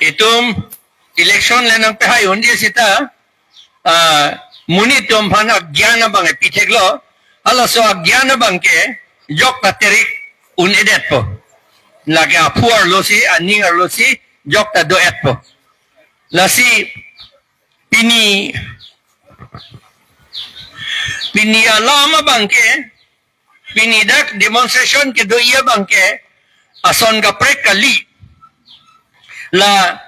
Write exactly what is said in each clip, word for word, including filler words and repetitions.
itum election le nangpehai un-e seta, ah, monit atum aphan agyan abang epitheklo, halaso agyan abang ke jokta terik un-edetpo. Lake aphu arlosi, aning arlosi jokta do-etpo. Lasi pini, pini alam abang ke, pini dak demonstration kedo-i abang ke, ason kaprek kali. La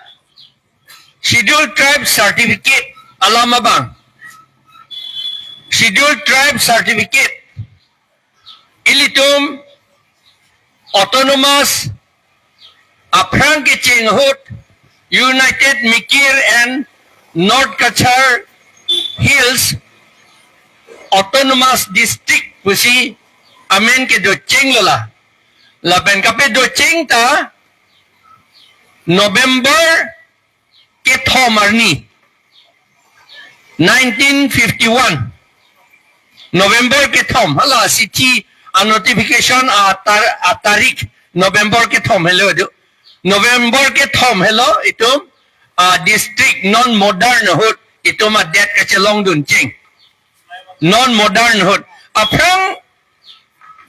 Scheduled Tribe Certificate alam abang. Scheduled Tribe Certificate. Ilitum autonomous aphrang kecheng ahut United Mikir and North Cachar Hills Autonomous District pusi amen kedochenglo la. Lapen kapedocheng ta November kethom arni, nineteen fifty-one. November kethom, hala sithi a-notification atar-, atarik November kethom helo do. November kethom helo itum a-district non modern ahut itum adet kachelongduncheng. Non modern ahut. Aphrang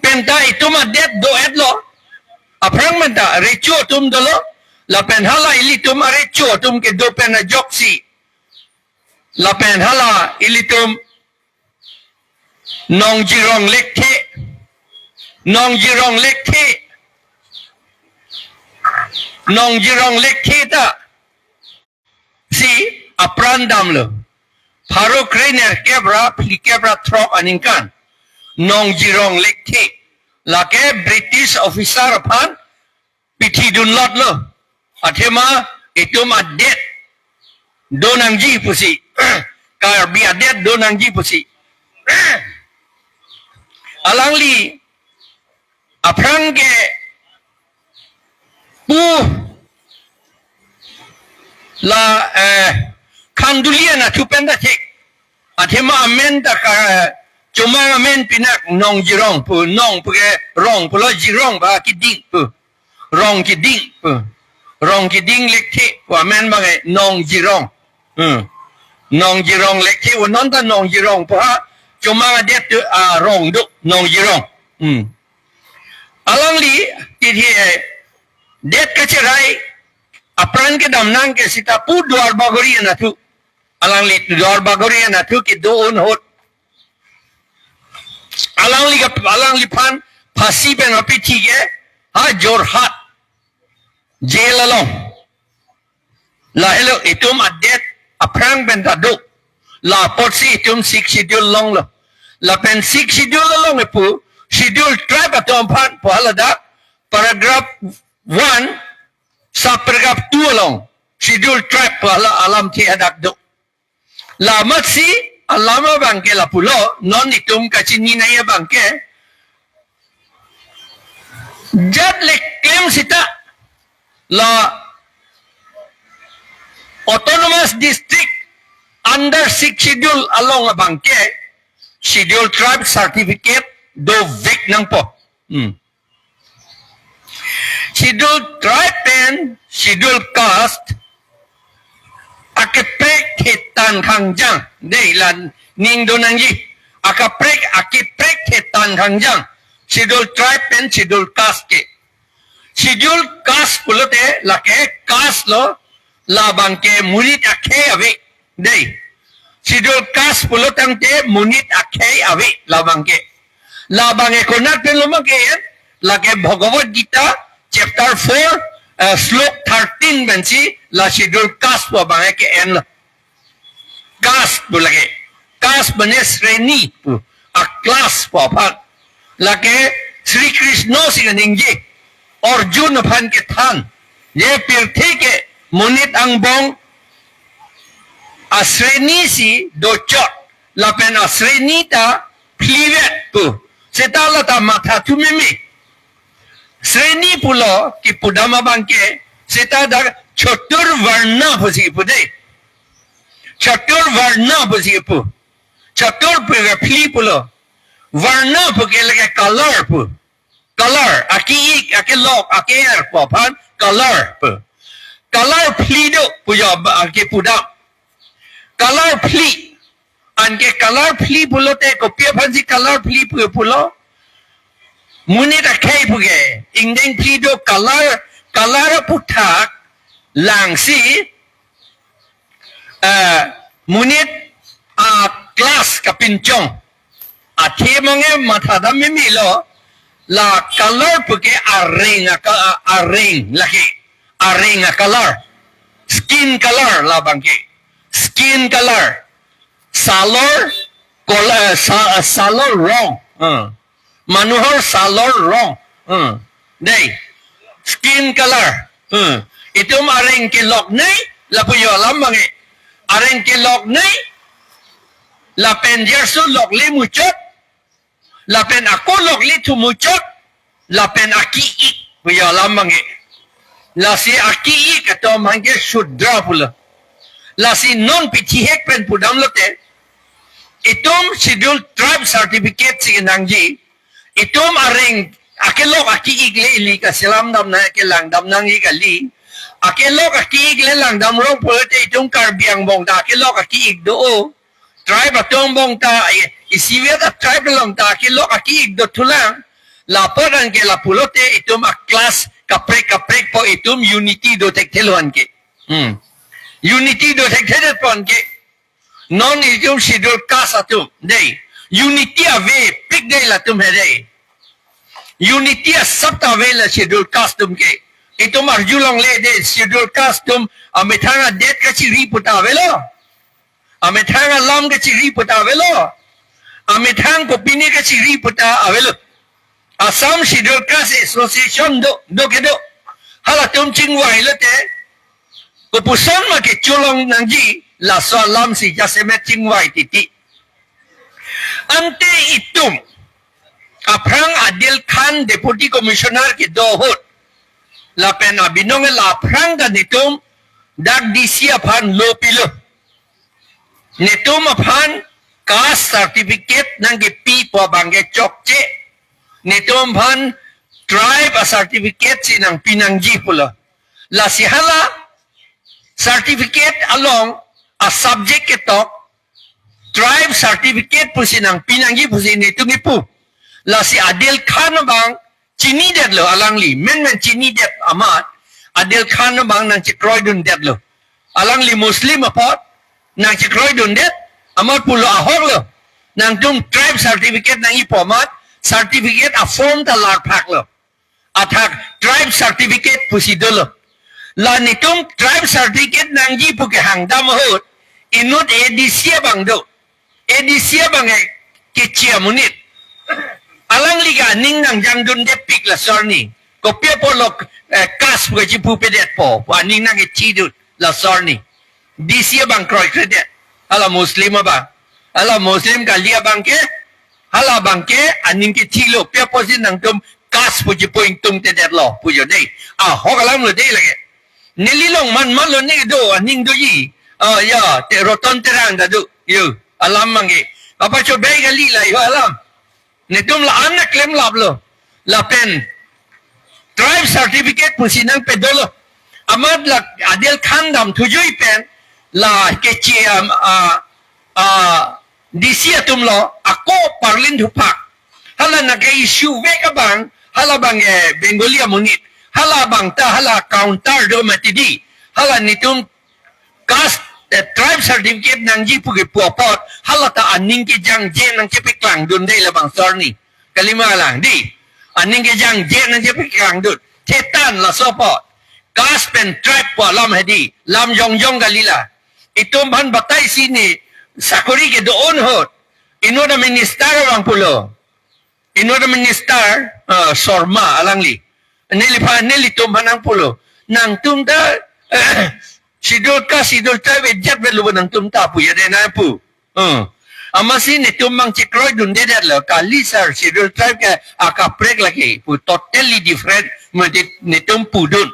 penta itum adet do-etlo. Aphrang penta recho atum dolo. Lapen hala ilitum arecho atum kedo pen ajoksi. Lapen hala ilitum nongjirong lekthe. Nongjirong lekthe. Nongjirong lekthe ta si apran damlo. Pharo krenerkep ra phlikep ra throk aningkan. Nongjirong lekthe. Lake British officer aphan pithidunlotlo. Athema itum adet donangji pusi. Karbi adet donangji pusi. Alangli aphrang kepu la, eh, Khanduli anatthu penta thek. Athema amen ta ka, chomang amen pinak Nongjirong pu, nong pu ke rong pulo, jirong ba keding pu. Rong keding pu. Rong keding lekthe pu amen abang ke Nongjirong. Hmm. Nongjirong lekthe pu, non ta Nongjirong pu ha. Chomang adet tu, ah, rong do Nongjirong. Hmm. Alangli titi, eh, det kacherai apran kedam nang ke seta pu Duar Bagori anatthu. Alangli Duar Bagori anatthu kedo-un ahut. Alangli ka, alangliphan phasi pen apithi ke ha Jorhat jail along. Lahelo itum adet aphrang penta do. La apotsi itum Sixth Schedule longlo. Lapen Sixth Schedule along epu Scheduled Tribe atum aphan pu hala dak paragraph one, subparagraph two along Scheduled Tribe pu hala alamthe hadak do. La amatsi alam abang ke lapulo, non itum kachini nangji abang ke jat le klem seta la autonomous district under Sixth Schedule along abang ke Scheduled Tribe certificate dovek nangpo. Hmm. Scheduled Tribe pen Scheduled Caste akaprek thetan khangjang. Dei, la ning donangji. Akaprek, akaprek thetan khangjang. Scheduled Tribe pen Scheduled Caste ke. Scheduled Caste pulote lake caste lo, labang ke monit akhei ave. Dei. Scheduled Caste pulo tangte monit akhei ave labang ke. Labang ke konat pen lo ma ke en, lake Bhagavad Gita chapter four, eh, slok thirteen pensi la Scheduled Caste pu abang ke enlo. Caste pu lake. Caste mane sreni pu. A-class pu aphan. Lake Sri Krishna si kaningje. Arjun aphan kethan. Je pirthe ke monit angbong asreni si dochot. Lapen asreni ta phlivet pu. Seta la ta mathathu meme. Sreni pulo kipudam abang ke seta dak chatur varna pusi kipu dei. Chatur varna pusi kipu. Chatur pu ke phli pulo. Varna pu ke lake color pu. Color, ake-ik, akelok, ake-er pu aphan color pu. Color phli do, pujo ba, ke pudam. Color phli. Anke color phli pulote kopi aphansi color phli pu pulo. Monit akhei puke. Ingdeng phli do color, color aputhak langsi, eh, monit a-class kapinchong. Athe mangke mathadam mimilo, la color puke areng aka, areng lake. Areng a-color. Skin color labangke. Skin color. Salor, color, sa-, salor rong. Hmm. Manuhor salor rong. Hmm. Dei. Skin color. Hmm. Itum areng kelok nei, lapu jo alam bang ke. Areng kelok nei, lapen jersu lokle muchot, lapen ako lokle thu muchot, lapen aki-ik, pujo alam bang ke. Lasi aki-ik atum bang ke Shudra pulo. Lasi non pithihek pen pudam lote, itum Scheduled Tribe certificate si nangji, itum areng akelok aki-ik le ili kaselam dam nang, kelang dam nangji kali. Akelok aki-ik le lang dam rong pulote itum Karbi angbong ta akelok aki-ik do. Tribe atum angbong ta, i-, isivet a-tribe along ta akelok aki-ik do thulang. Lapu anke lapulote itum a-class kaprek kaprek po itum unity do thekthedet anke. Hmm. Unity do thekthedet po anke. Non itum Scheduled Caste atum dei. Unity avepik dei latum he dei. Unity asap ta ave la Scheduled Caste atum ke. Itum arjulongle dei Scheduled Caste atum amethang adet kachiri puta avelo. Amethang alam kachiri puta avelo. Amethang kopine kachiri puta avelo. Assam Scheduled Caste Association do, do kedo. Halatum chingvai lote. Kopuson ma kecholong nangji, laso alam si jasemet chingvai titi. Ante itum aphrang Adil Khan Deputy Commissioner kedo ahut, lapen abinong la aphrang ta netum dak D C aphan lo pilo. Netum aphan caste certificate nangkepi pu abang ke chokche. Netum aphan tribe a-certificate si nangpi nangji pulo. Lasi hala certificate along a-subject ketok tribe certificate pusi nangpi nangji pusi netum kipu. Lasi Adil Khan abang chinidetlo alangli, menmen chinidet amat, Adil Khan abang nangchekroidundetlo. Alangli Muslim apot nangchekroidundet, amat pulo ahoklo. Nangtum tribe certificate nangkipu amat, certificate a-form ta larphaklo. Athak tribe certificate pusi dolo. La netum tribe certificate nangji pu kehang dam ahut, inut A D C abang do. A D C abang ke keche amonit. Alangli ke aning nangjangdundepik laso arni. Kopi apotlo, eh, caste pu kachipupedet po, pu aning nangkechidun laso arni. D C abang kroikredet. Hala Muslim abang. Hala Muslim kali abang ke. Hala abang ke aning kechilo. Pi apotsi nangtum caste pu chipu ingtungtedetlo pujo dei. Ahok alamlo dei lake. Neli along manmanlo ne do, aning doji. Oh, ya, te Roton Terang ta do. Yo, alam abang ke. Apa chobai kali la yo alam. Netum la-an nangklemlaplo. Lapen tribe certificate pusi nangpedolo. Amat la Adil Khan damthuji pen la keche am, a, a, D C atumlo ako parlin thupak. Hala nangke-issue vek abang, hala abang, eh, Bengali amonit. Hala abang ta hala counter do mati dei. Hala netum caste, eh, tribe certificate nangji pu kipu apot, hala ta aning kejangje nangchepaklangdun dei labangso arni. Kalima lang dei. Aning kejangje nangchepaklangdun. Thetan laso apot. Caste pen tribe pu alam hedi. Lam jongjong kali la. Itum aphan batai si ne sakori kedo-an ahut. Inut a-minister abang pulo. Inut a-minister, ah, Sharma alangli. Neliphan, nelitum aphan nangpulo. Nangtum ta, Scheduled Caste, Scheduled Tribe, ejat velo nangtum ta pu ya dei nangpu. Hmm. Amatsi netum abang chekroidundedetlo. Kali sir, Scheduled Tribe ke akaprek lake pu totally different. Mati netum pudun.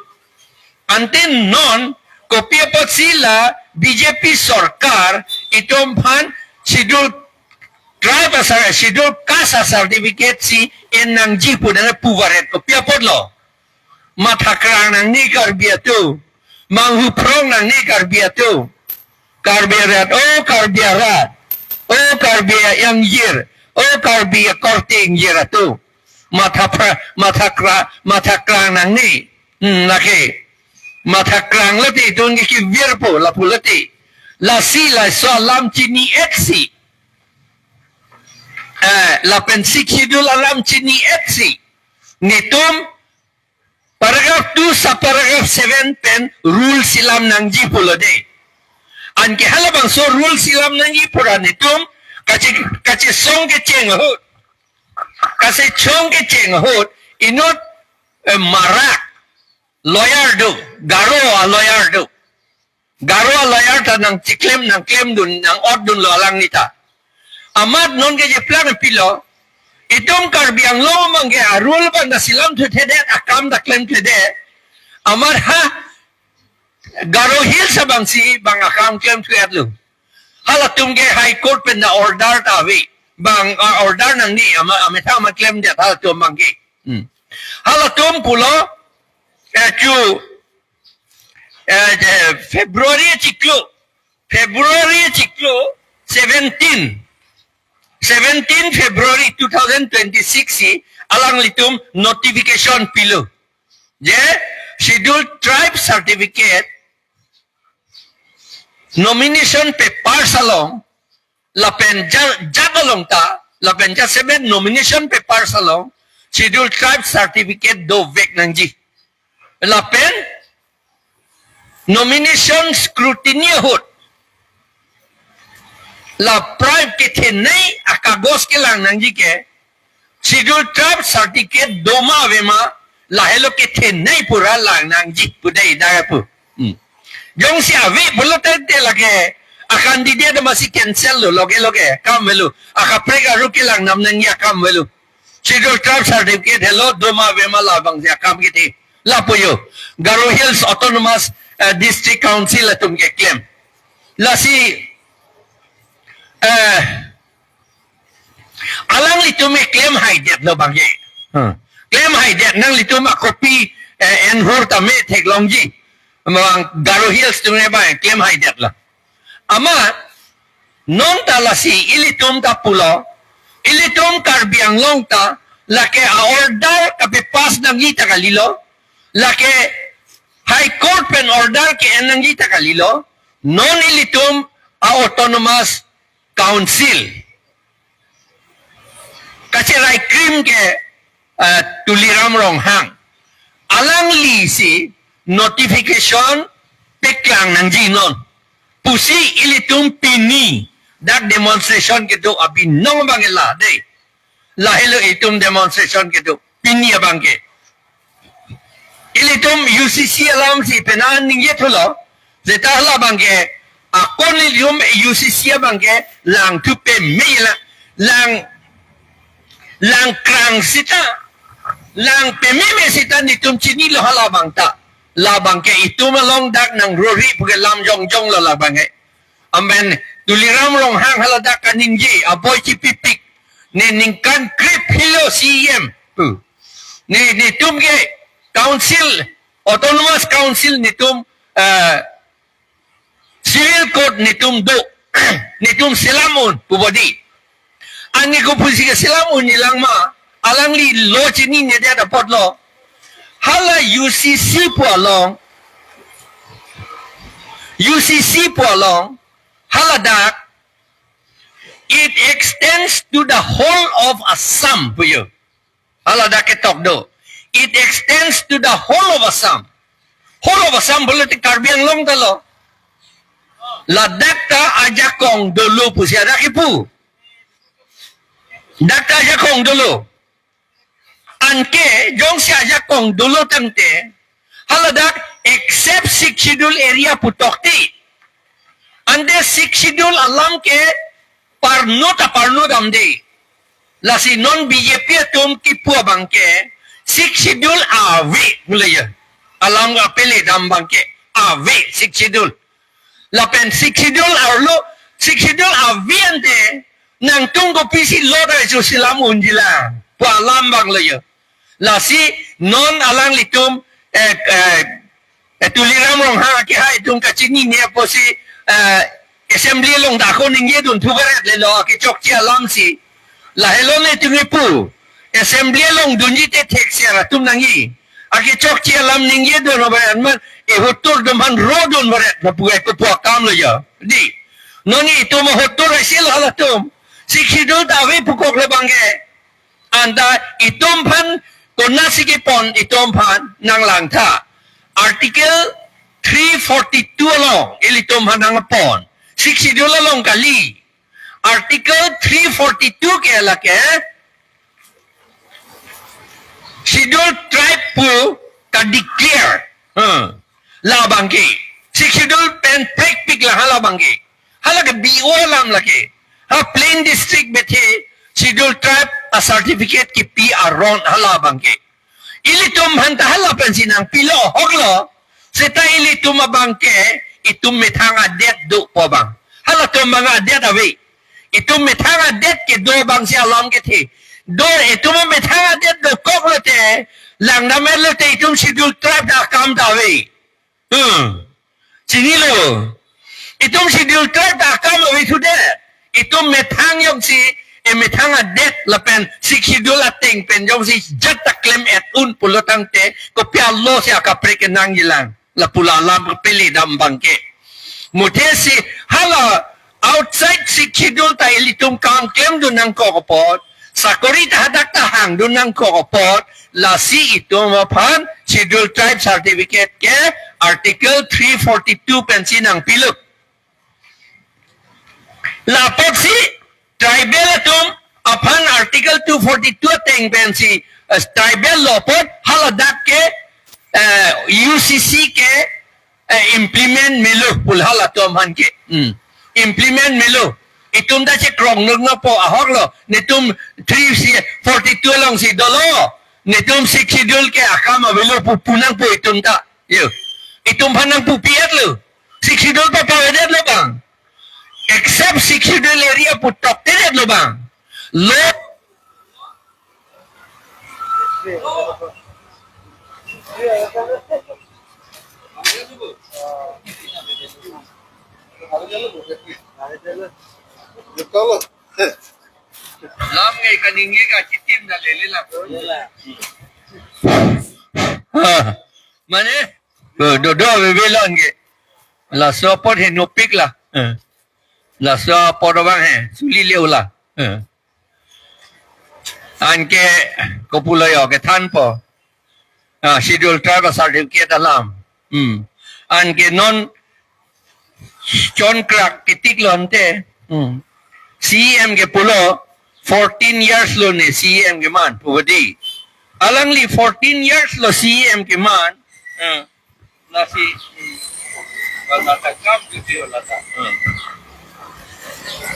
Ante non, kopi apotsi la B J P sorkar itum aphan Scheduled Tribe asar, Scheduled Caste a-certificate si en nangji pu nangpuvaret, kopi apotlo. Mathakrang nangne Karbi atum. Manghu phrong nangne Karbi atum. Karbi arat, oh Karbi arat. Oh Karbi angjir. Oh Karbi akorte ingjir atum. Matha pra, matha kra, matha krang nangne. Hmm, lake. Matha krang lati tun ke kivir po, lapu lati. Lasi laso alam chini-etsi. Eh, lapen Sixth Schedule alam chini-etsi. Netum paragraph two sub paragraph seven pen rule si lam nangji pulo de. Anke halabangso rule si lam nangji pura netum kache, kachesong kecheng ahut. Kachesong kecheng ahut inut, eh, marak lawyer do, Garo a lawyer do. Garo a lawyer ta nangchiklem, nangklemdun, nang-otdunlo alangli ta. Amat non ke jeplang pilo, itum Karbi Anglong abang ke a rule abang ta si lamthuthedet, akam ta klemthedet. Amat ha Garo Hills abang si bang akam klemthu-etlo. Halatum ke High Court pen na order ta ave. Bang, ah, order nangne, ama, amethang amat klemdet halatum abang ke. Hmm. Halatum pulo, eh, chu, eh, je, February achiklo, February achiklo, seventeen, seventeen February two thousand twenty-six si alanglitum notification pilo. Je, Scheduled Tribe Certificate, nomination papers along, lapen ja, jat along ta, lapen jasemet nomination papers along, Scheduled Tribe Certificate dovek nangji. Lapen nomination scrutiny ahut, la tribe kethenei akagos kelang nangji ke, Scheduled Tribe Certificate doma avema, lahelo kethenei pura lang nangji pu dei dak pu. Hmm. Jongsi ave pulo tangte lake a candidate masi cancel lo, loge loge akam avelo. Akaprek aru kelang nam nangji akam avelo. Scheduled Tribe Certificate helo doma avema labangsi akam kethe. Lapu yo. Garo Hills Autonomous, eh, District Council atum keklem. Lasi, eh, alanglitum ke klemhaidetlo abang ke. Hmm. Klemhaidet, nanglitum a copy, eh, enhur tame theklongji. Abang Garo Hills atum ke abang klemhaidetlo. Amat, non ta lasi ilitum ta pulo, ilitum Karbi Anglong ta, lake a order kapapass nangji ta kalilo, lake High Court pen order ke-en nangji ta kalilo, non ilitum a Autonomous Council kacherai krim ke, eh, Tuliram Ronghang. Alangli si notification paklang nangji non pusi ilitum pini dak demonstration kedo abinong abang ke la dei. Lahelo itum demonstration kedo pini abang ke. Ilitum U C C alam si pena ningjethulo, seta hala abang ke, akon ilitum U C C abang ke langthu peme la, lang, lang krang seta, lang pememe seta netum chinilo hala abang ta. Labang ke itum along dak nangrori pu ke lam jongjonglo labang ke. Amen. Tuliram Ronghang hala dak kaningje, aboi chipipik. Ne ningkan krephelo C E M. Hmm. Ne, netum ke council, Autonomous Council netum, eh, civil code netum do, netum selam un pu bodi. Ani kopusi ke selam unji lang ma, alangli lo chininedet apotlo. Hala U C C pu along, U C C pu along, hala dak, it extends to the whole of Assam pu yo. Hala dak ketok do. It extends to the whole of Assam. Whole of Assam pulote Karbi Anglong ta lo. Ladak ta ajakong dolo pusi adak kipu. Dak ta ajakong dolo. Anke jongsi ajakong dolo tangte, hala dak except Sixth Schedule area pu tokte. Ante Sixth Schedule alam ke parno ta parno damde. Lasi non B J P atum kipu abang ke Sixth Schedule ave pulo ya. Alam apele dam abang ke ave Sixth Schedule. Lapen Sixth Schedule arlo, Sixth Schedule ave ante nangtum kopisi lo ta isu selam unji lang pu alam abang lo ya. Lasi non alanglitum, eh, eh, Eh, Tuliram Ronghang akehai atum kachinine apotsi, eh, assembly along ta ako ningje dun thubaret lelo, akechokche alam si. Lahelo netum ipu. Assembly along dunji te thekser atum nangji. Akechokche alam ningje dun obayan man, e hotur dum han ro dun baret, lapu e kopu akam lo ya. Di. Non itum hotur asil halatum. Sixth Schedule ta ave pukok le bangke. Anta itum aphan konatsi kepon itum aphan nanglangtha. Article three forty-two along ilitum aphan nangpon. Sixth Schedule along kali. Article three forty-two ke lake Schedule tribe pu ka-declare. Hmm. La bangke. Sixth Schedule pen prekpik la hala bangke. Hala ke B O alam lake. Ha plain district bethe Schedule tribe a-certificate kipi aron hala bangke. Ilitum aphan ta hala pensi nangpilo ahoklo. Seta ilitum abangke itum methang adet dopo abang. Halatum abang adet ave. Itum methang adet kedo abangsi alam kethe. Do itum methang adet dokok lote, langdam-et lote itum Schedule tribe ta akam ta ave. Hmm. Chinilo. Itum Schedule tribe ta akam ave thudet. Itum methang jongsi, e methang adet lapen Sixth Schedule ateng pen jongsi jat ta klem-et un pulo tangte, kopi alo si akaprek kenangji lang. Lapu la alam kapele dam bangke. Muthe si hala outside Sixth Schedule ta ilitum kam klem dun nangkok apot, sakori ta hadak ta hang dun nangkok apot, lasi itum aphan Schedule Tribe Certificate ke Article three forty-two pensi nangpilo. Lapotsi tribal atum aphan Article two forty-two ateng pensi, eh, tribal lo apot haladak ke, eh, U C C ke, eh, implement melo pu halatum aphan ke. Hmm. Implement melo. Itum ta chekrong nuknopo ahoklo. Netum three forty-two alongsi dolo. Netum Sixth Schedule ke akam avelo pu punangpo itum ta. Yo. Itum aphan nangpupi-etlo. Sixth Schedule pa pavedetlo bang. Except Sixth Schedule area pu toktedetlo bang. Lo. Lam ngai kaningje kachitim na lele la. Ha. Mane? Eh, do, do, ave ave lo anke. Laso apot henopik la. Eh. Laso apot abang he, suli leu la. Eh. Anke kopulo yo kethanpo. Ah, Schedule Tribe a-certificate alam. Hmm. Anke non chonkrak kitik lo ante. Hmm. C E M ke pulo fourteen years lo ne C E M keman pu bodi. Alangli fourteen years lo C E M keman. Hmm. Lasi, hmm. Bang nata kam tu dia nata. Hmm.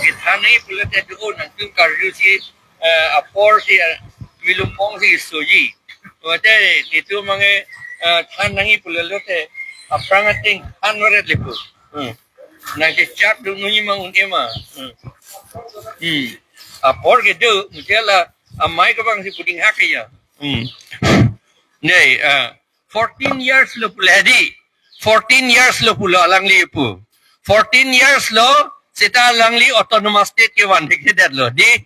Kita ni pula te tu nangtum karju si, eh, apor si, eh, milumpong si soji. Wate nitu mange, eh, than nangji pulo lote aphrang ateng than varet lepo. Hmm. Nangkechat dun nunji mang un-e ma. Hmm. Hmm. Apor kedo mujela amei kebang si puding hak ya. Hmm. Nei, ah, fourteen years lo pulo hedi. Fourteen years lo pulo alangli pu. Fourteen years lo seta alangli autonomous state kevan thekthedetlo. Di?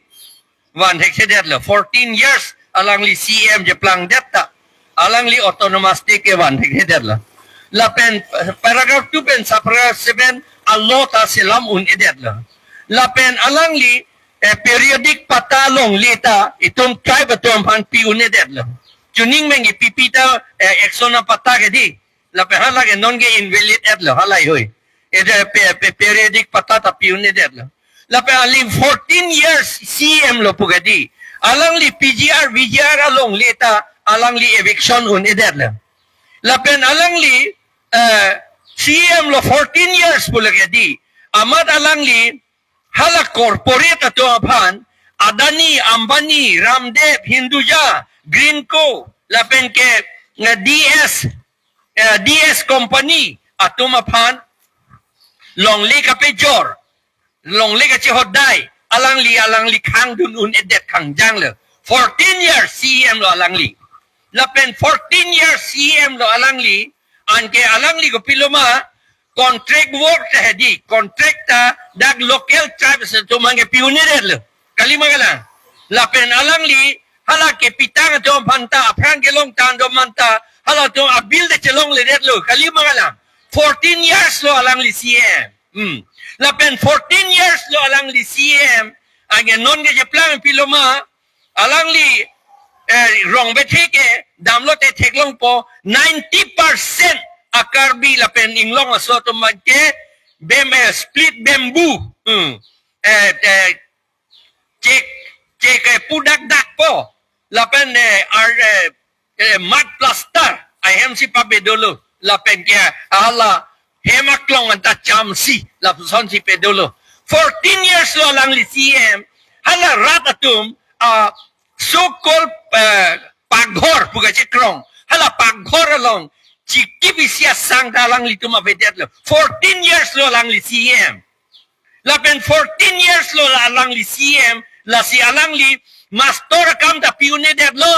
Van thekthedetlo. Fourteen years alangli C E M cheplangdet ta alangli autonomous state kevan thekthedetlo. Lapen paragraph two pen subparagraph seven a-law ta selam un-edetlo. Lapen alangli, eh, periodic patta longle ta itum tribe atum aphan pi un-edetlo. Chuning menggi pipi ta, eh, action a-patta ke di. Lapen hala ke non ke invalid-etlo, halahei hui. Ede pe, pe, periodic patta ta pi un-edetlo. Lapen alangli fourteen years C E M lo pu ke di. Alangli P G R, V G R alongle ta alangli eviction un-edetlo. Lapen alangli, eh, C E M lo fourteen years pulo ke di. Amat alangli hala corporate atum aphan, Adani, Ambani, Ramdev, Hinduja, Greenko, lapen ke, eh, D S, eh, D S company atum aphan longle kapejor, longle kachehodai, alangli, alangli khang dun un-edet khangjang lo. Fourteen years C E M lo alangli. Lapen fourteen years C E M lo alangli, Anke alangli kopiloma, contract work ta hedi, contract ta dak local tribes atum aphan ke pi-un-edetlo. Kali ma kalang? Lapen alangli hala kepitang atum aphan ta, aphrang kelongtang atum aphan ta, halatum a-bill ta chelongledetlo. Kali ma kalang? Fourteen years lo alangli C M. Hmm. Lapen fourteen years lo alangli C M. Anke non kecheplang piloma, alangli, eh, rong bethe ke damlote theklongpo, ninety percent a-Karbi lapen inglong aso atum aphan ke bam-, eh, split bamboo. Hmm. Eh, eh, chek, chek, eh, pudak dakpo. Lapen, eh, ar, eh, eh, mud plaster ahem si pavedetlo. Lapen ke hala hem aklong anta chamsi lapusonsi pedetlo. Fourteen years lo alangli C M, hala rat atum, ah, so-called, eh, pakghor pu kachekrong, hala pakghor along chikip isi asang ta alanglitum avedetlo. Fourteen years lo alangli C M. Lapen fourteen years lo alangli C M, lasi alangli master akam ta pi-un-edetlo,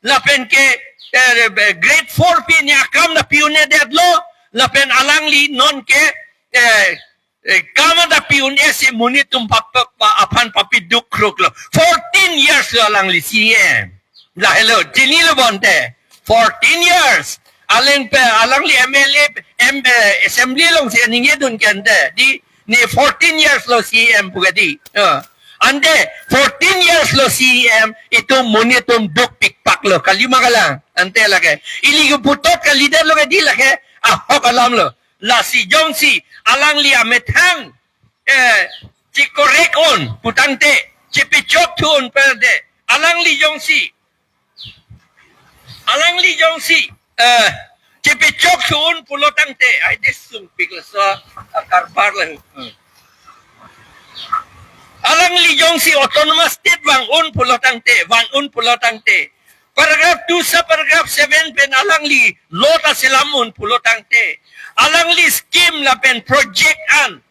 lapen ke, eh, grade four pi-un-e akam ta pi-un-edetlo, lapen alangli non ke, eh, eh, kam ta pi-un-e si monit atum pa, pa, pa, aphan papi duk kruklo. Fourteen years lo alangli C M. Lahelo, chinilo bonte. Fourteen years. Aling pe, alangli M L A, M, eh, assembly alongsi ningje dun kente. Di, ne fourteen years lo C M pu ke di. Eh. Ante fourteen years lo C M, itum monit atum duk pikpaklo. Kali ma kalang? Ante lake. Ili keputot kalidetlo ke di lake. Ahok alamlo. Lasi jongsi alangli amethang, eh, chikorek un putangte, chipechok thu un pute, alangli jongsi, alangli jongsi, eh, chipechok thu un pulotangte, ai, disungpik laso, ah, karbar lang. Hmm. Alangli jongsi autonomous state vang un pulotangte, vang un pulotangte, paragraph two sub paragraph seven pen alangli law ta selam un pulotangte, alangli scheme lapen project an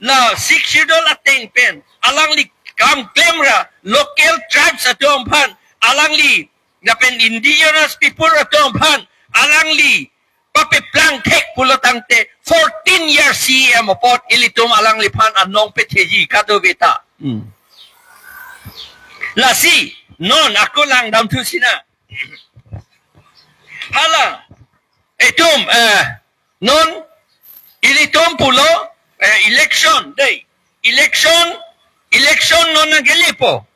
la Sixth Schedule ateng pen alangli kam klemra local tribes atum aphan, alangli lapen indigenous people atum aphan alangli papeplang thek pulotangte, fourteen year C M apot ilitum alangliphan anong petheji kadokave ta. Hmm. Lasi, non ako langdamthu sina. Hala, itum, eh, non, ilitum pulo, eh, election, dei. Election, election non nangkelepo.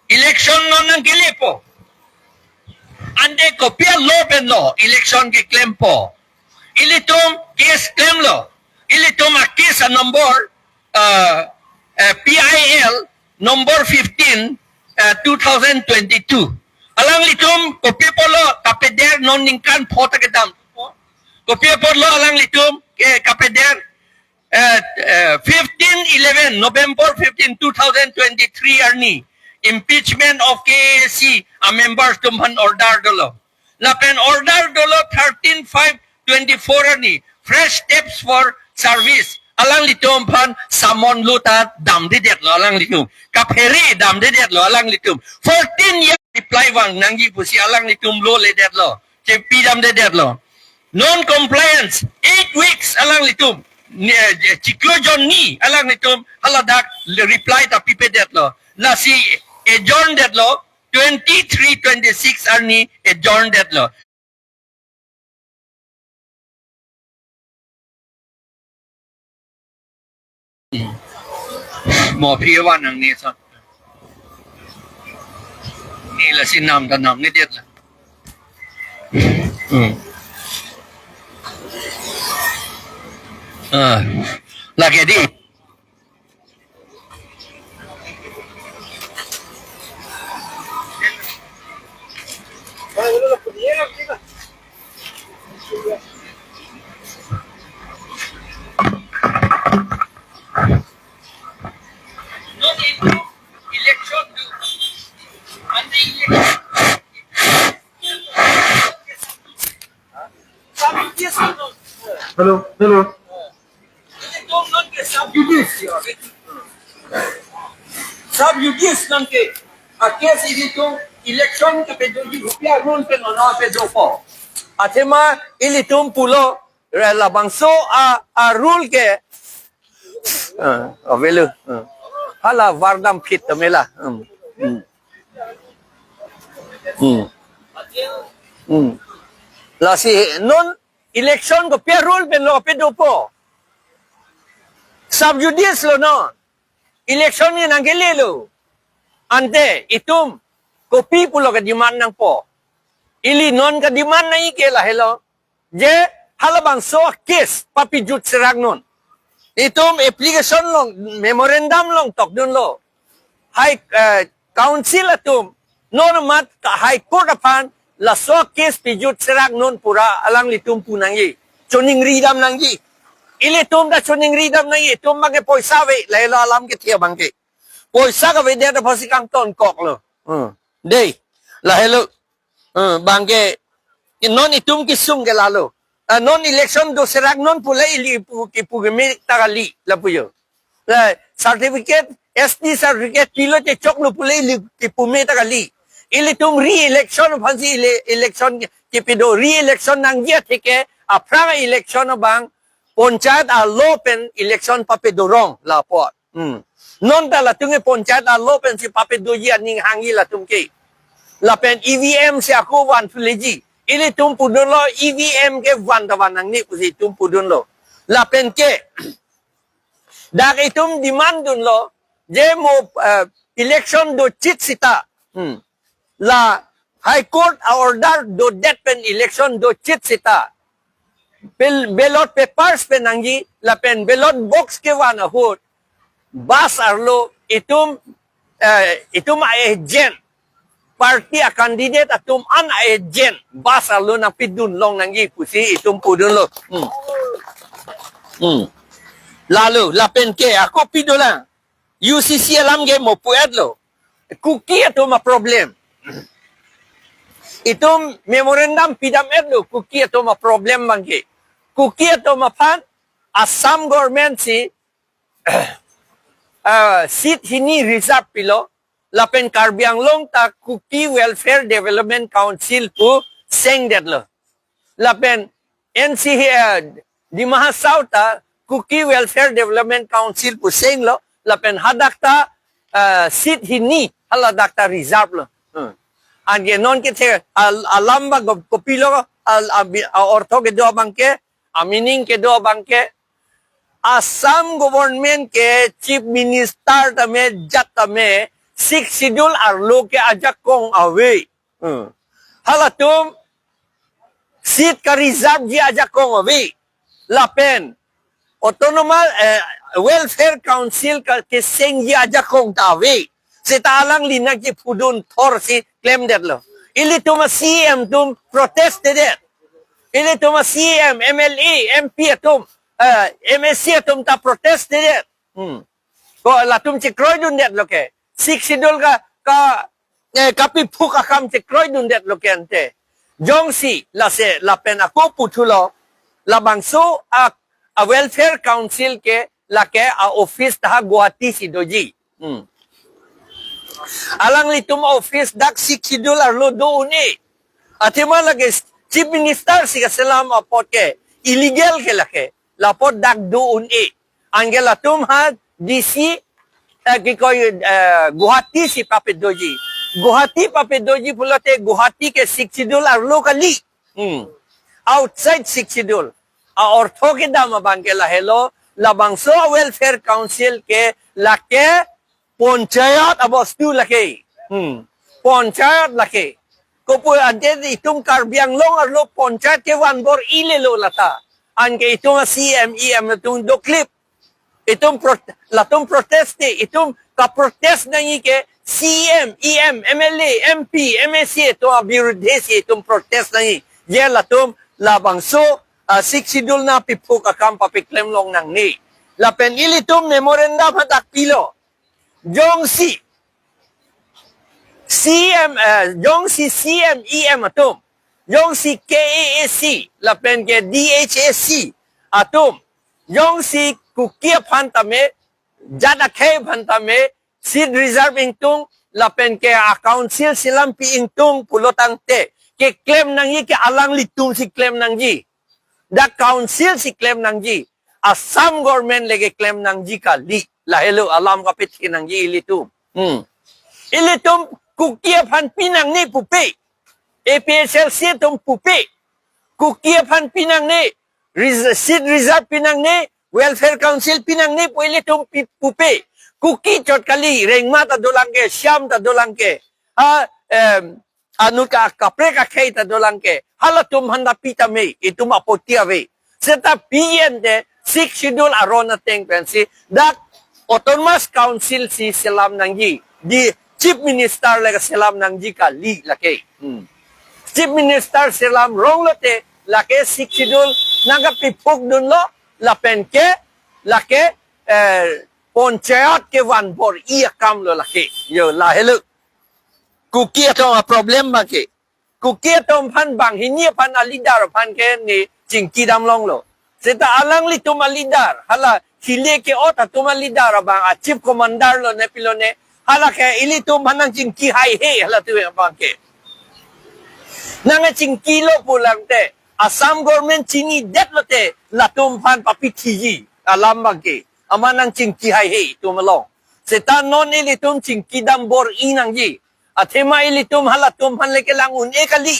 Election non nangkelepo. Ante kopi a-law pen lo election keklempo? Ilitum case klemlo. Ilitum a-case a-number, uh, uh, P I L number fifteen, uh, two thousand twenty-two. Alanglitum kopi apotlo kapeder, non ningkan pho ta kedam. Kopi apotlo alanglitum ke kapeder? Eh, eh, fifteen eleven, November fifteen, two thousand twenty-three arni, impeachment of K A A C a-members atum aphan order dolo. Lapen order dolo thirteen five twenty-four arni, fresh steps for service. Alanglitum aphan summon lo ta damdedetlo alanglitum. Kaphere damdedetlo alanglitum. Fourteen year reply vang nangji pusi alanglitum lo ledetlo. Chepi damdedetlo. Non-compliance, eight weeks alanglitum, ne, chiklo jonni alanglitum haladak reply ta pipedetlo. Lasi adjourn detlo, twenty-three twenty-six arni adjourn detlo. Mo phi van nangne sa. Ne lasi nam ta namnedet la. Hmm. Ah, lake di. Hello, hello. Sub judice. Sub judice nangke. A-case ilitum election kepedoji, rupiah run pen ona pedopo. Athema ilitum pulo, re labangso a, a rule ke, ah, avelo, ah. Hala vardam phit tamela. Hmm. Hmm. Hmm. Hmm. Lasi non election kopi a rule pen lo pe dopo. Sub judice lo non. Election ni nangkelelo. Ante itum kopi pulo ke demand nangpo. Ili non ke-demand nangji ke lahelo. Je halabangso case papijut serak non. Itum application long, memorandum long tokdunlo. High, eh, Council atum non mat ka High Court aphan laso case pijut serak non pura alanglitum pu nangji. Choningri dam nangji. Ilitum ta choningri dam nangji. Itum abangke poisa ave, lahelo alam kethe abangke. Poisa kavedet apotsi kangtonkoklo. Hmm. Dei. Lahelo. Hmm, abangke non itum kesung ke lalo. Ah, non election do serak non pule ili pu kipu keme ta kali lapu jo. La certificate, S T certificate pilote choklo pule ili kipu me ta kali. Ilitum re-election aphansi ele-, election ke, kepido re-election nangji atheke aphrang election abang panchayat arlo pen election papedo rong la apot. Hmm. Non ta latum ke panchayat arlo pensi papedoji aning hangji latum ke. Lapen E V M si ako van thuleji. Ilitum pudunlo E V M ke van ta van nangne pusi itum pudunlo. Lapen ke dak itum demand dunlo je mo, eh, election dochit sita. Hmm. La High Court a-order dodet pen election dochit sita. Bal-, ballot papers pen nangji, lapen ballot box kevan ahut bus arlo itum, eh, itum a-agent, party a-candidate atum an a-agent bus arlo nangpidun long nangji pusi itum pudunlo. Hmm. Hmm. Lalo, lapen ke, ako pidolang. U C C alam ke mo pu-etlo. Kuki atum a-problem. Itum memorandum pidam-etlo, Kuki atum a-problem abangke. Kuki atum aphan Assam government si, ah, seat hini reserve pilo, lapen Karbi Anglong ta Kuki Welfare Development Council pu sengdetlo. Lapen N C, eh, Dima Hasao ta Kuki Welfare Development Council pu senglo, lapen hadak ta, eh, seat hini haladak ta reserve lo. Hmm. Anke non kethe al-, alam abang kopilo, al-, abi-, a-ortho kedo abangke, a-meaning kedo abangke, Assam government ke Chief Minister tame jat tame Sixth Schedule arlo ke ajakong ave. Hmm. Halatum seat ka-reserve ji ajakong ave. Lapen Autonomous, eh, Welfare Council ka kesengji ajakong ta ave. Seta alangli nangkephudun thorsi klemdetlo. Ilitum a-C E M atum protest-edet. Ilitum a-C E M, M L A, M P atum, eh, M A C atum ta protest-edet. Hmm. Ko latum chekroidundetlo ke. Sixth Schedule ka, ka, eh, kapiphuk akam chekroidundetlo ke ante. Jongsi, lasi, lapen ako puthulo, labangso a, a-Welfare Council ke, lake a-office ta Guwahati si doji. Hmm. Alanglitum office dak Sixth Schedule arlo do un-e. Athema lake Chief Minister si kaselam apot ke illegal ke lake. Lapot dak do un-e. Anke latum ha D C, eh, kikoi, eh, Guwahati si papedoji. Guwahati papedoji pulote Guwahati ke Sixth Schedule arlo kali. Hmm. Outside Sixth Schedule. A-ortho kedam abangke lahelo, labangso a-Welfare Council ke lake panchayat abostu lake. Hmm. Panchayat lake. Kopu ante itum Karbi Anglong arlo panchayat kevan bor-ilelo lata. Anke itum a-C E M, E M atum doklip. Itum pro-, latum protest-e, itum ka-protest nangji ke C E M, E M, M L A, M P, M A C atum abirudhe si itum protest nangji. Je latum labangso, ah, Sixth Schedule nangpiphuk akam papeklem long nangne. Lapen ilitum memorandum hadak pilo. Jongsi C E M, eh, jongsi C E M, E M atum, jongsi K A A C, lapen ke D H A C atum, jongsi Kuki aphan tame, jat akhei aphan tame, seat reserve ingtung, lapen ke a-council selam pi ingtung pulo tangte, keklem nangji ke alanglitum si klem nangji. Dak council si klem nangji. Assam government le keklem nangji kali. Lahelo alam kapethi nangji ilitum. Hmm. Ilitum Kuki aphan pinangne pupe. A P H L C atum pupe. Kuki aphan pinangne, res-, seat reserve pinangne, welfare council pinangne pu ilitum pi-, pupe. Kuki chot kali, Rengma ta dolang ke, Shyam ta dolang ke. Ha, em, anut ka kaprek akhei ta dolang ke. Halatum aphan ta pi tame, itum apoti ave. Seta pi yen te Sixth Schedule aron ateng pensi dak Autonomous Council si selam nangji. Di Chief Minister le selam nangji kali lake. Hmm. Chief Minister selam rong lote lake Sixth Schedule nangkapiphuk dunlo lapen ke lake, eh, panchayat kevan bor-i akam lo lake. Yo, lahelo. Kuki atum aproblem abang ke. Kuki atum aphan banghini aphan aleader aphan ke ne chingki dam longlo. Seta alanglitum aleader, hala hile ke-ot atum aleader abang a chief commander lo ne pilo ne, hala ke ilitum aphan nangchingki haihe halatum abang ke. Nangchingkilo pulang te, Assam government chinidet lote, latum aphan papithiji, alam abang ke. Amat nangchingki haihe itum along. Seta non ilitum chingki dam bor-i nangji. Athema ilitum halatum aphan le kelang un-e kali.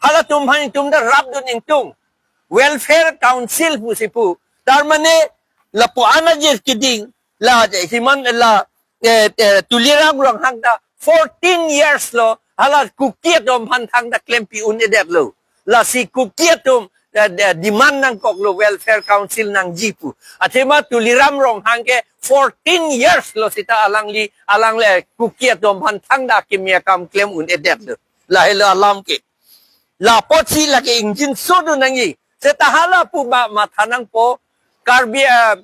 Halatum aphan itum ta rapdun ingtung. Welfare Council pusi pu. Tar mane lapu-an ajir keding. La Himanta la, eh, eh, Tuliram Ronghang ta fourteen years lo. Hala Kuki atum aphan thangta klempi un-edetlo. Lasi Kuki atum, eh, eh, demand nangkoklo Welfare Council nangji pu. Athema Tuliram Ronghang ke fourteen years lo seta alangli, alangli, eh, Kuki atum aphan thangta akimi akam klem un-edetlo. Lahelo alam ke. La apotsi lake ingjinso dun nangji. Seta hala pu ba matha nangpo Karbi, eh,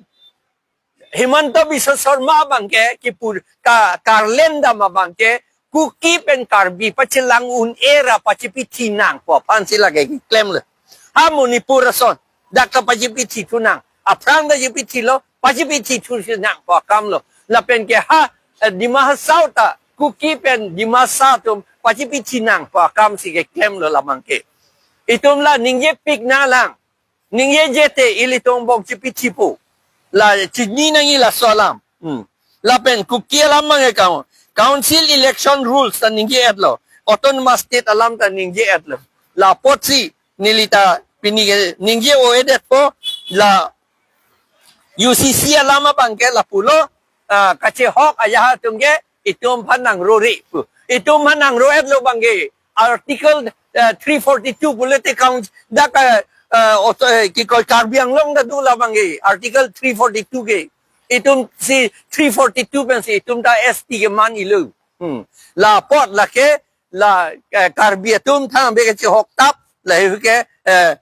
Himanta Biswa Sarma abang ke kipu ka, karlendam abang ke Kuki pen Karbi pachelang un-e ra pachepithi nangpo aphansi lake klemlo. Ha Manipur ason dak ta pachepithi thu nang. Aphrang ta chepithilo, pachepithi thu si nangpo akam lo. Lapen ke ha, eh, Dima Hasao ta Kuki pen Dimasa atum pachepithi nangpo akam si keklemlo labang ke. Itum la ningjepik nanglang. Ningjeje te ilitum angbong chepithipo. La chini nangji laso alam. Hmm. Lapen Kuki alam abang ke kaun-, council election rules ta ningje-etlo. Autonomous state alam ta ningje-etlo. La apotsi neli ta pini ke ningje-o-edetpo la U C C alam abang ke lapulo, ah, kachehok ajahak atum ke itum aphan nangrore pu. Itum aphan nangro-etlo abang ke Article, eh, three forty-two pulote count dak, eh, eh, auto, eh, kikoi Karbi Anglong ta do labang ke Article three forty-two ke. Itum si three forty-two pensi itum ta S T keman-ilo. Hmm. La apot lake la, eh, Karbi atum thang be kachehok tap, lahei ke, eh,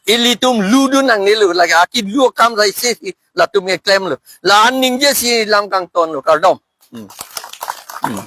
ilitum ludun nangnelo, lake akit lu akam rai se si latum keklemlo. La an ningje si lam kangtonlo, kardom. Hmm. Hmm.